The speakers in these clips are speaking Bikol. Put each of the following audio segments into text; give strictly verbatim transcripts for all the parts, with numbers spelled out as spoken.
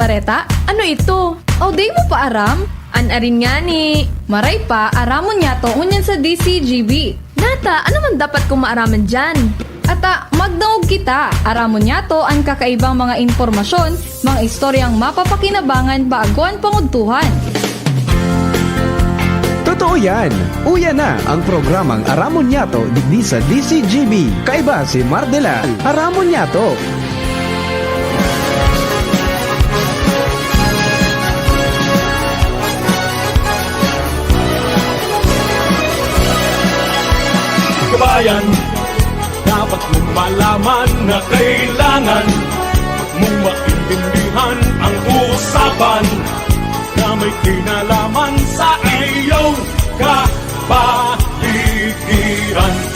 Reta, ano ito? O, di mo pa aram? An arin ngani. Maray pa, aramon niyato ngunyan sa D C G B. Nata, ano man dapat kong maaraman diyan? Ata, magdangog kita. Aramon niyato an kakaibang mga impormasyon, mga istoryang mapapakinabangan bago an pangudtuhan. Totoo yan! Uya na ang programang Aramon Niyato digdi sa D C G B. Kaiba si Mardela. Aramon Niyato! Kabayan, dapat mong malaman na kailangan mong maintindihan ang usapan na may kinalaman sa iyong kapaligiran.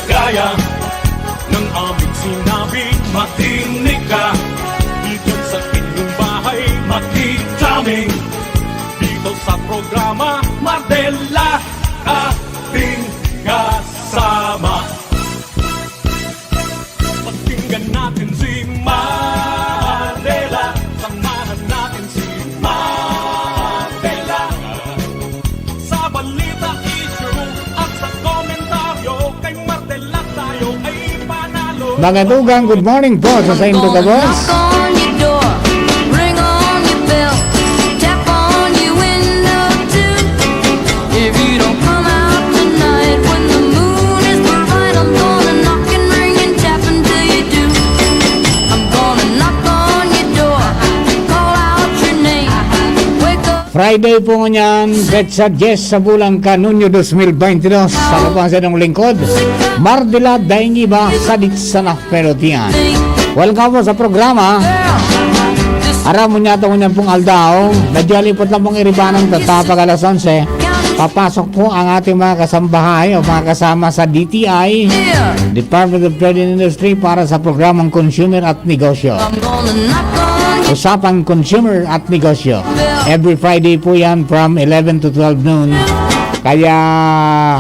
Kaya ng aming sinabi, makinig ka. Diyan sa inyong bahay, makikita kami. Dito sa programa, Mardela, ating kasama. Pakinggan natin si Mardela. Samahan natin si Mardela. Sa balita, issue at sa komentaryo, kay Mardela tayo ay panalo. Mga tugang, good morning po sa saindo gabos. Knock on your door, ring on your bell, tap on your window too. If you don't come out tonight when the moon is bright, I'm gonna knock and ring and tap until you do. I'm gonna knock on your door, call out your name, wake up. Friday po ngunyan, petsa dyes sa bulan kan Hunyo dos mil baynte dos. Ako po ang sa inyong lingkod, Mardila Daingiba, Sadit sa Nahpelotian. Welcome po sa programa. Aram mo niya ito ngunyan pong aldaw. Medyo halipot lang pong iribanan ta, ta pag alas onse. Papasok po ang ating mga kasambahay o mga kasama sa D T I, Department of Trade and Industry, para sa programang Consumer at Negosyo. Usapang Consumer at Negosyo. Every Friday po yan from eleven to twelve noon. Kaya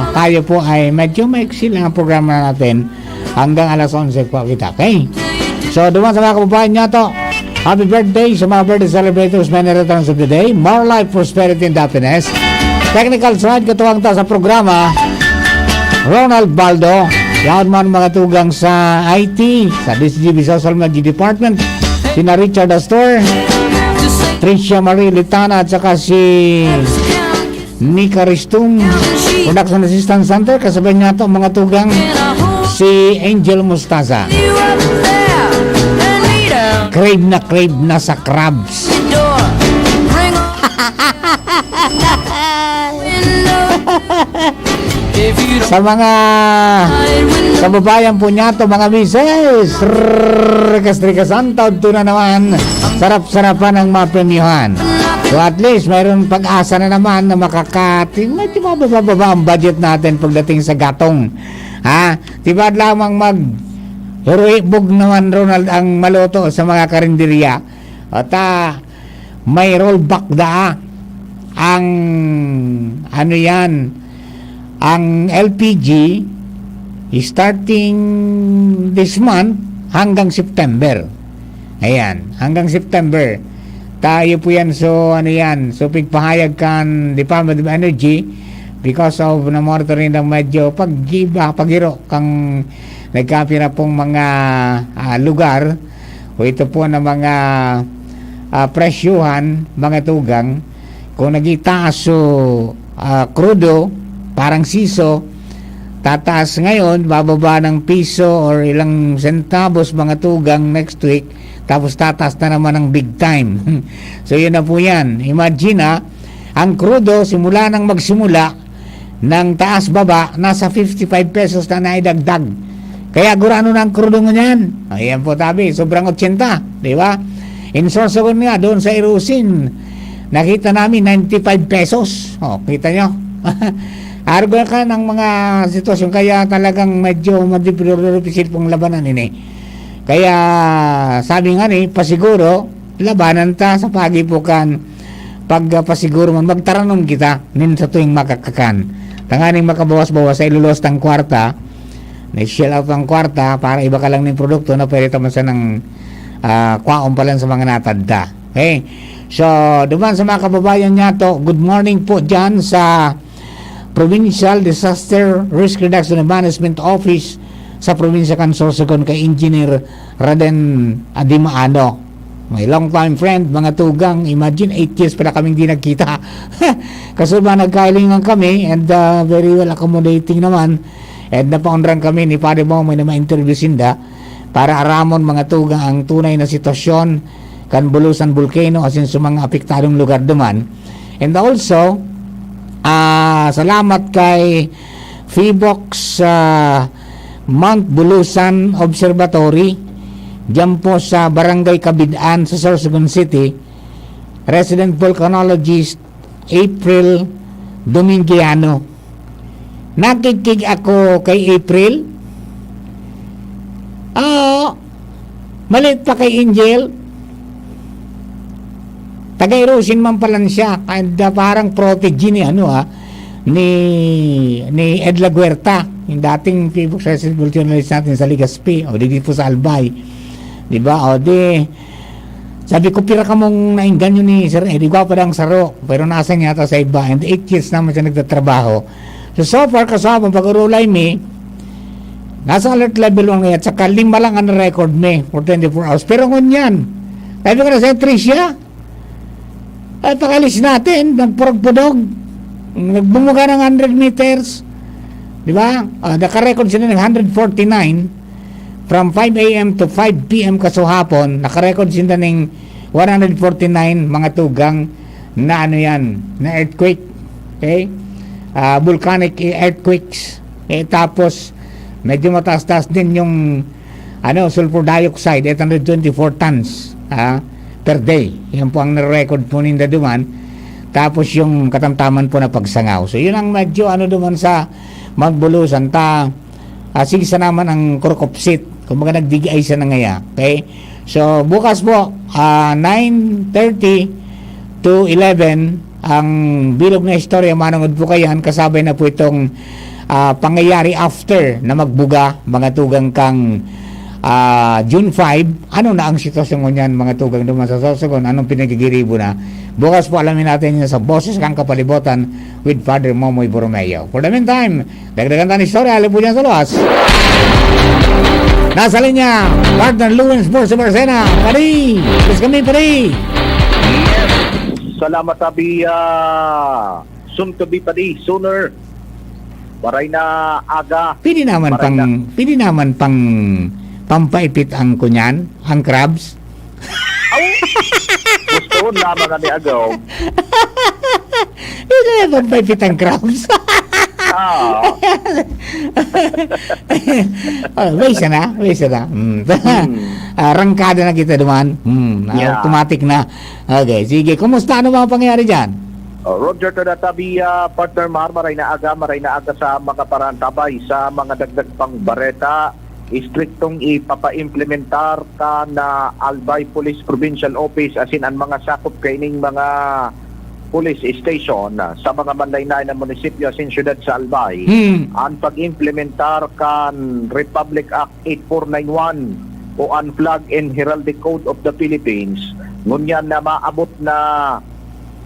tayo po ay medyo maiksi lang ang programa natin. Hanggang alas onse po kita. Okay? So, duman sa mga kababayan niya to, happy birthday sa mga birthday celebrators, many returns of the day. More life, prosperity, and happiness. Technical side, katuwang ta sa programa, Ronald Baldo. Yaon man mga tugang sa I T, sa D C G B Social Media Department, sina Richard Astor, Tricia Marie Litana, at saka si Nika Ristung. Production Assistant Center, kasabay niya to, mga tugang, si Angel Mostaza. Crave na crave na sa crabs. Sa mga kababayan po niya to, mga misis, rikas-rikas ang taon to na naman. Sarap-sarapan ang mga premyohan. So at least, mayroon pag-asa na naman na makakati. Medyo mababa-baba ang budget natin pagdating sa gatong. Ha? Tibaad lamang mag hiruhibog naman, Ronald, ang maluto sa mga karinderya. At ah, may rollback daa ang, ano yan, ang L P G, starting this month hanggang September. Ayan, hanggang September. Tayo po yan. So, ano yan? So, pigpahayag kan Department of Energy because of na monitoring ng medyo pag-iba, paghiro kang nagkapira pong mga ah, lugar o ito po na mga ah, presyuhan, mga tugang. Kung nagitaas so ah, krudo, parang siso, tataas ngayon, bababa ng piso or ilang centavos, mga tugang, next week, tapos tataas na naman ng big time. So, yun na po yan. Imagine, ah, ang krudo, simula nang magsimula, ng taas-baba, nasa fifty-five pesos na naidagdag. Kaya gurano na ang krudo ngunyan. Ayan po, tabi, sobrang otsenta, di ba? In Sorsogon nga, doon sa Irusin, nakita namin ninety-five pesos. O, kita nyo? Argo ka ng mga sitwasyon, kaya talagang medyo madipisil pong labanan ini. Kaya sabi nga ni, pasiguro, labanan ta sa pagipukan, pagpasiguro man, magtaranom kita nin sa tuwing makakakan. Tanganing makabawas-bawas sa ilulos ng kwarta, na shell out ang kwarta para iba ka lang ning produkto na pwede ta man sanang ah, kwaon pa lang sa mga natadta. Okay? So, duman sa mga kababayan niyato, good morning po dyan sa Provincial Disaster Risk Reduction and Management Office sa probinsya kan Sorsogon, kay Engineer Raden Adimaano. My long time friend, mga tugang, imagine, eight years pala kaming di nagkita. Kaso ba, nagkahilingan kami, and, ah, very well accommodating naman. And napaunran kami ni Padre Momoy na ma-interview sinda para aramon, mga tugang, ang tunay na sitwasyon kan Bulusan Volcano asin sa mga apektadong lugar duman. And also, ah, salamat kay Phivox, ah, Mount Bulusan Observatory, diyan po sa Barangay Cabidan sa Sorsogon City, resident volcanologist April Domingueano. Nakikig ako kay April. Oo. Maliit pa kay Angel. Taga Irosin man pala siya. And, ah, parang protege ni, ano, ah, ni, ni Ed La Huerta, yung dating Phivox Resident Volcanologist natin sa Legazpi, o di, di po sa Albay. Di ba? O di, sabi ko, "Pira kamong naengganyo ni Sir Eddie?" Gwapo daw ang saro, pero nasa niya ata sa iba. And eight years naman siya nagtatrabaho. So, so far, kasama, pag-urulay mi, nasa alert level one ngayon, at saka lima lang ang record mi for twenty-four hours. Pero ngunyan, sabi ko na sa Tricia, ay, pakalis natin, nagpurog-pudog, nagbumuga ng hundred meters, di ba? Ah, nakarecord sila ng hundred forty-nine from five a m to five p m kasuhapon, nakarecord sila ng one hundred forty-nine mga tugang na ano yan, na earthquake. Okay? Ah, volcanic earthquakes. Eh, tapos, medyo mataas-taas din yung, ano, sulfur dioxide, eight hundred twenty-four tons, ah, per day. Yan po ang nare-record po ninda duman. Tapos yung katamtaman po na pagsangaw. So, yun ang medyo, ano, duman sa Mount Bulusan. Ta, ah, sige sa naman ang kurkupsit. Kumbaga, nagdigay siya na ngaya. Okay? So, bukas po, ah, nine thirty to eleven, ang bilog na istorya, manongod po kayan, kasabay na po itong, ah, pangyayari after na magbuga, mga tugang, kang, ah, June five. Ano na ang sitwasyon ngunyan, mga tugang, duman sa Sorsogon? Anong pinagigiribo na? Bukas po, alamin natin yan sa Boses kan Kapalibotan with Father Momoy Borromeo. For the meantime, dagdagan ta an istorya, hali po dyan sa luwas. Nasa linya, partner Lewin Sports sa Barcena. Padi! Please kami, padi! Salamat, Abi. Ah, soon to be, padi. Sooner. Maray na aga. Pwede naman Maray pang, na. Pwede naman pang pampaipit ang kunyan, ang crabs. Aw! Gusto lamang ni Agaw. Ito na pampaipit ang crabs. Ah. Oh, may isa na, may isa na. Mm. Hmm. Arangkada na kita duman. Hmm, Yeah. Automatic na. Okay, sige. Kumusta? Ano mga pangyayari dyan? Oh, Roger Tadatabi, ah, partner Mar, maray na aga, maray na aga sa mga parantabay, sa mga dagdag pang bareta, istriktong ipapaimplementar kan Albay Police Provincial Office asin an mga sakop kaining mga police station, ah, sa mga manlaen-laen na munisipyo asin syudad sa Albay. Hmm. An pag-implementar kan Republic Act eight four nine one o an Flag and Heraldic Code of the Philippines, ngunyan na maabot na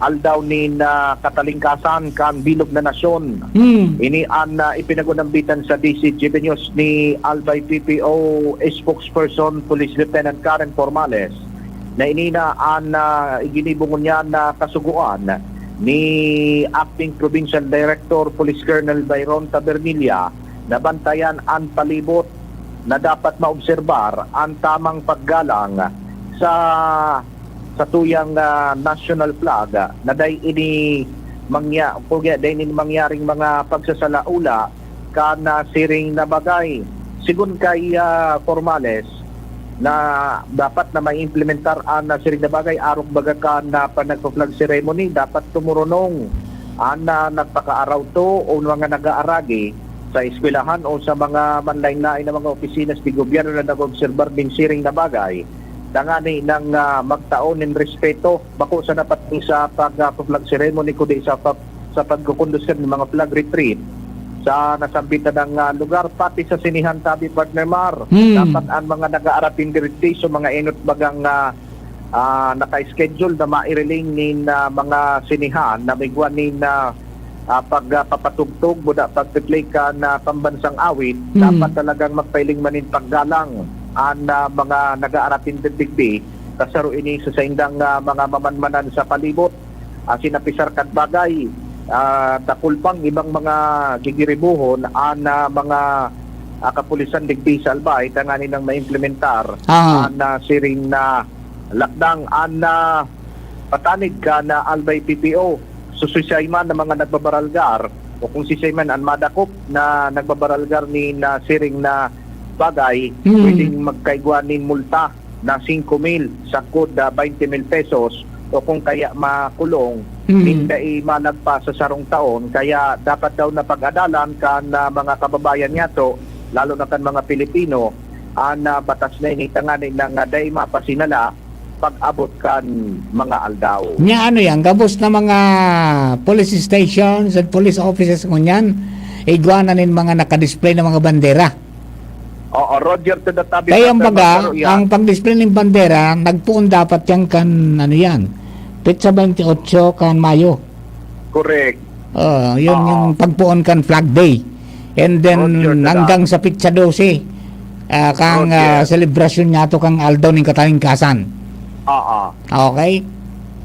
aldaw nin, ah, katalingkasan kan bilog na nasyon. Hmm. Ini an, ah, ipinag-unambitan sa D C G B News ni Albay P P O spokesperson Police Lieutenant Karen Formales, na ini na an, ah, iginibo ngunyan na kasugoan ni Acting Provincial Director Police Colonel Byron Tabernilla na bantayan an palibot na dapat maobserbar an tamang paggalang sa satuyang, ah, national flag, ah, na dai ini mangya-, kuya, dai ini mangyaring mga pagsasalaula kan, ah, siring na bagay. Sigon kay, ah, Formales, na dapat na maimplementar an, ah, siring na bagay arog baga kan, ah, panagpa-flag ceremony, dapat tumurunong an, ah, nagpakaaraw to o mga nag-aaragi sa eskwelahan o sa mga manlaen-laen na mga opisina sa gobyerno na nag-obserbar nin siring na bagay, tangani nang, ah, magtao nin respeto, bako sa napatay sa pag, ah, flag ceremony, kundi sa pag, sa pagkukondusir nin mga flag retreat sa nasambitan ng, ah, lugar, pati sa sinihan, tabi, partner Mar. Hmm. Dapat ang mga nag-aarapin diri sa mga enot bagang, ah, ah, naka-schedule na mairiling nin, ah, mga sinehan na may igwa nin, ah, ah, pag, ah, papatugtog, buda pagpi-play kan, ah, pambansang awit, Mm. dapat talagang magpailing man nin paggalang an, ah, mga nag-aaratin digdi, ta saro ini sa saindang, ah, mga mamanmanan sa palibot, asin apisar kan bagay, ah, dakul pang ibang mga gigiribohon an, ah, mga, ah, kapulisan digdi sa Albay, tanganing maimplementar Ah. an, ah, siring na lakdang an, ah, patanid kan, ah, Albay P P O. So, siisay man na mga nagbabaralgar o kung siisay man an madakop na nagbabaralgar nin siring na bagay, Hmm. pwedeng magkaigwa nin multa na singko mil, sagkod, ah, baynte mil pesos, o kung kaya makulong, Hmm. nin dai malagpas sa sarong taon. Kaya dapat daw na pag-adalan kan, ah, mga kababayan niyato, lalo na kan mga Pilipino, an, ah, batas na ini tanganing, ah, dai mapasinala pag-abot kan mga aldaw. Nya ano yan, gabos na mga police stations and police offices ngunyan, igwa na nin mga nakadisplay na mga bandera. Oo, Roger, to the topic Kaya of the baga, matter, yeah. ang pag-display nin bandera, nagpoon dapat yan kan, ano yan, petsa twenty-eight kan Mayo. Correct. Oh, yun Oo. yung pagpoon kan Flag Day. And then, Roger, tama. hanggang sa petsa dose, ah, kang, Roger. ah, selebrasyon niyato kang Aldaw nin Katalingkasan. Oo. Okay?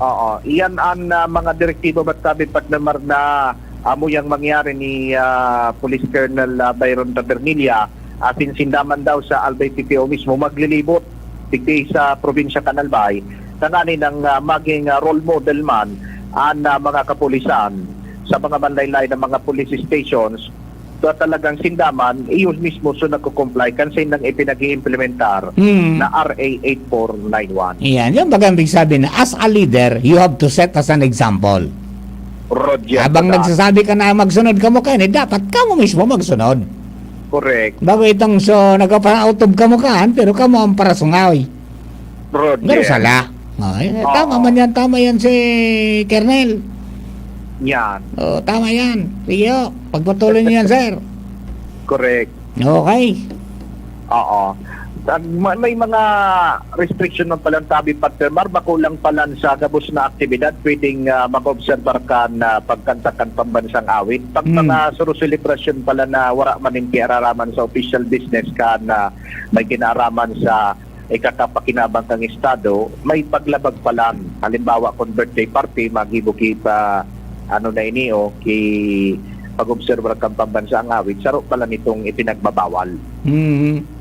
Oo. Iyan an, ah, mga direktiba, ba't sabi, partner Mar, na amo yang mangyari ni, ah, Police Colonel, ah, Byron Tabernilla, asin sinda man daw sa Albay P P O mismo maglilibot digdi sa probinsya kan Albay, tanganing, ah, maging, ah, role model man an, ah, mga kapulisan sa mga manlaylay na mga police stations. So, talagang sinda man, iyon mismo so nagko-comply kan saindang ipinag-iimplementar Hmm. na R A eight four nine one. Iyan, yung bagang ibig sabihin na as a leader, you have to set as an example. Roger, Habang tama. nagsasabi ka na magsunod kamo kaini, dapat kamo mismo magsunod. Correct. Bago itong so, nagpapautob kamo kaan, pero kamo ang parasungaw. Roger. Pero sala. Oh, eh, Oo. tama man yan, tama yan si Kernel. Yan. Oh, tama yan. Sige, oh. Pagpatuloy niyo yan, sir. Correct. Okay. Oo. Tag-, ma-, may mga restriction man palan tabi, partner Mar, bako lang palan sa gabos na aktibidad, pwedeng, ah, mag-obserbar kan, ah, pagkanta kan pambansang awit. Pag Hmm. mga suro-selebrasyon pala na wara man nin kiararaman sa official business kan, ah, may kinaaraman sa ikakapakinabang kan Estado, may paglabag palan. Halimbawa, kung birthday party, magibo ki pa, ano na ini, o, ki pag-obserbar kan pambansang awit, saro pala nitong ipinagbabawal. Mhm.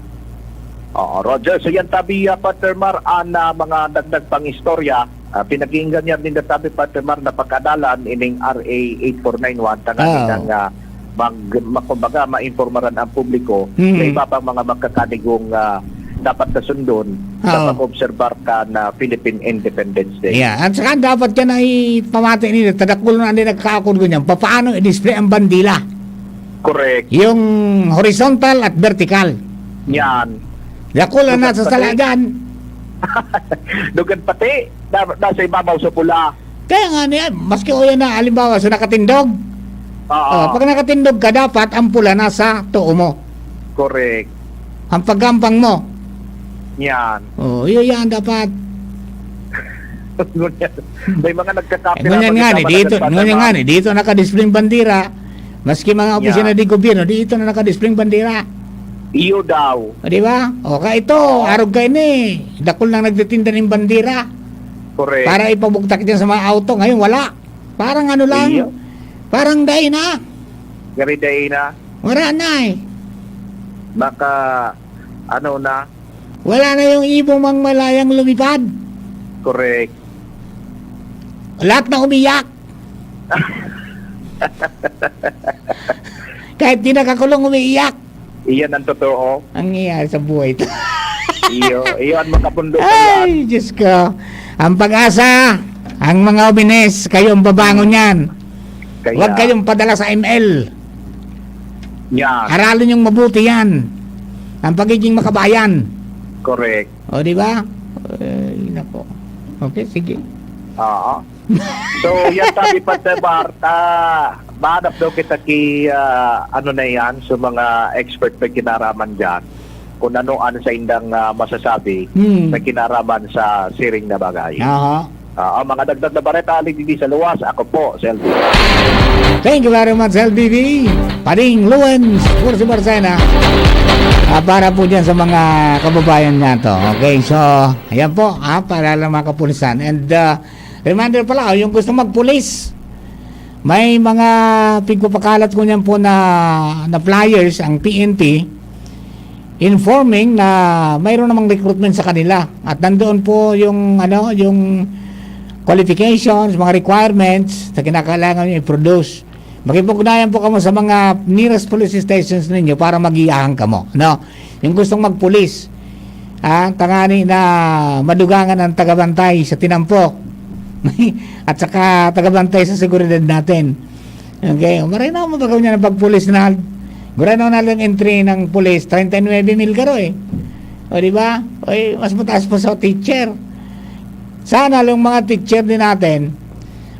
Oo, Roger. So yan tabi, ah, partner Mar, an, ah, mga dagdag pang istorya, ah, pinag-iinggan niya din tabi, partner Mar, na pagkadalan ining R A eight four nine one, tanganing Ah. nang, ah, mag-, ma-, kumbaga, maimpormaran ang publiko Mhm. sa iba pang mga magkakadigong, ah, dapat na sundon sa Oo. pag-obserbar kan, ah, Philippine Independence Day. Yeah. At saka dapat yan ay pamati nila, tadakul na din nagkakakon ko niyan. Papaano i-display ang bandila? Correct. Yung horizontal at vertical. Yan. Dakul na Dugan nasa pati. sala dyan. Dugan pati, na-, nasa ibabaw sa pula. Kaya nga niya, maski o yan na, halimbawa, so nakatindog. Oo. Oh, pag nakatindog ka, dapat ang pula nasa tuu mo. Correct. Ang paggampang mo. Yan. Oh, yun yan, dapat. Ngunyan, may mga nagkakapira Eh, ngunyan nga, magkasama ni na dito, nagpapatama. ngunyan nga, ni dito nakadisplay bandera. Maski mga opisina Yeah. de gobyerno, dito na nakadisplay bandera. Iyo daw. O, di ba? O, ka ito, Oo. arog kaini. Dakul nang nagtitinda nin bandera. Correct. Para ipabugtak dyan sa mga auto. Ngayon, wala. Parang ano lang. Iyo. Parang dai na. Gari dai na. Wala na eh. Baka, ano na. Wala na yung ibong mangmalayang lumipad. Correct. Lahat na umiyak. Kahit di nakakulong, umiiyak. Iyan ang totoo. Ang nangyayari sa buhay to. Iyo, iyo ang makabundok Ay, yan. Diyos ko. Ang pag-asa, ang mga ubines, kayo ang babangon yan. Kaya Huwag kayong padala sa M L. Yan. Aralin yung mabuti yan. Ang pagiging makabayan. Correct. O, di ba? Ay, nako. Okay, sige. Oo. So, yan tabi, Partner Bart, ah, mahanap daw kita ki, ah, ano na yan, so mga expert na kinaraman dyan. kung ano ang saindang, ah, masasabi Hmm. na kinaraman sa siring na bagay. Aha. Ah, ang mga dagdag na bareta, ali digdi sa luwas, ako po, Selby. Thank you very much, L B B. Pading Luwens, Pursi Barcena. Ah, para po dyan sa mga kababayan natin. Okay, so, ayan po, ah, para lang mga kapulisan. And uh, reminder pala, oh, yung gusto magpulis, may mga pigpapakalat ko niyan po na, na flyers ang P N P informing na mayroon namang recruitment sa kanila. At nandoon po yung, ano, yung qualifications, mga requirements na kinakailangan nyo i-produce. Makipag-ugnayan po kamo sa mga nearest police stations ninyo para mag-iyahan kamo, no? Yung gustong magpulis, ah, tangani na madugangan ang tagabantay sa tinampok at saka tagabantay sa seguridad natin. Okay, maray na mo ba niya ng pagpulis na gurano na lang entry ng pulis, treinta y nueve mil garo eh. O di ba? Oy, mas mataas pa sa teacher. Sana yung mga teacher din natin,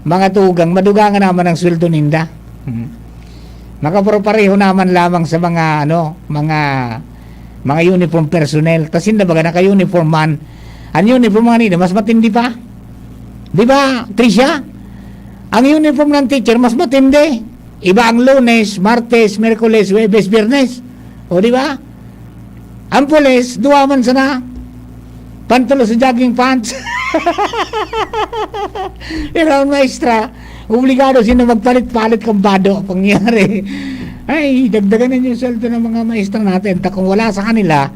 mga tugang, madugangan naman ang sweldo ninda. Hmm. Makapareho naman lamang sa mga, ano, mga mga uniform personnel. Tas hindi baga naka-uniform man. Ang uniform nga nila, mas matindi pa. Di ba, Tricia? Ang uniform ng teacher, mas matindi. Iba ang Lunes, Martes, Miyerkules, Huwebes, Biyernes. O, di ba? Ang pulis, duwa man sana. Pantulo sa jogging pants. Pero ang maestra, obligado sila magpalit-palit kang bado. Pangyari, ay, dagdagan ninyo yung sweldo ng mga maestra natin. Ta kung wala sa kanila,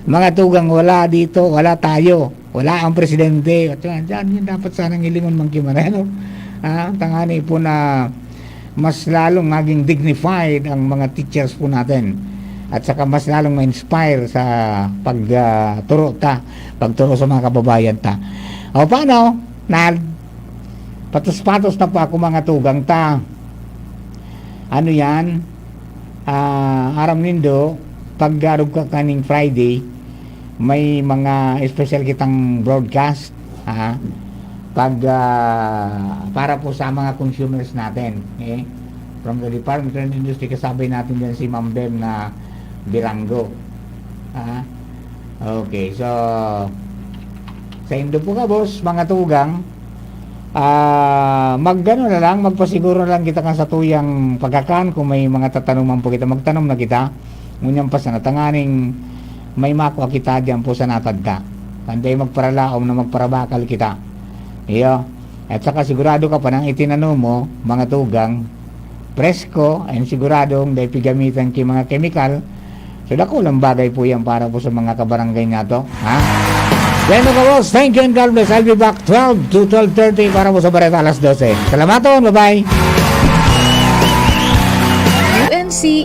mga tugang, wala dito, wala tayo. Wala ang presidente. At yan, yan, yun dapat sanang hilingon man kimare, no? Ah, tangani po na mas lalong maging dignified ang mga teachers po natin. At saka mas lalong ma-inspire sa pagturo ta, pagturo sa mga kababayan ta. O paano? Na, patos-patos na po ako, mga tugang ta. Ano yan? Ah, aram nindo, pag arog ka kaning Friday, may mga special kitang broadcast, ha? Pag, ah, para po sa mga consumers natin, eh. From the Department of Industry, kasabay natin dyan si Ma'am Bem na Birango. Ha? Okay, so, saindo po ka, boss, mga tugang, ah, magano na lang, magpasiguro na lang kita kan satuyang pagkakan. Kung may mga tatanuman po kita, magtanom na kita. Ngunyan pa sana, tanganing may makwa kita diyan po sa natad ta. Kanday magparalaom na magparabakal kita. Iyo. At saka sigurado ka pa nang itinanom mo, mga tugang, presko, and siguradong dai pigamitan ki mga kemikal. So, dakulang bagay po yan para po sa mga kabarangay nato. Ha? Bueno, kawos, thank you and God bless. I'll be back twelve to twelve thirty para po sa Bareta alas dose. Salamaton, bye-bye!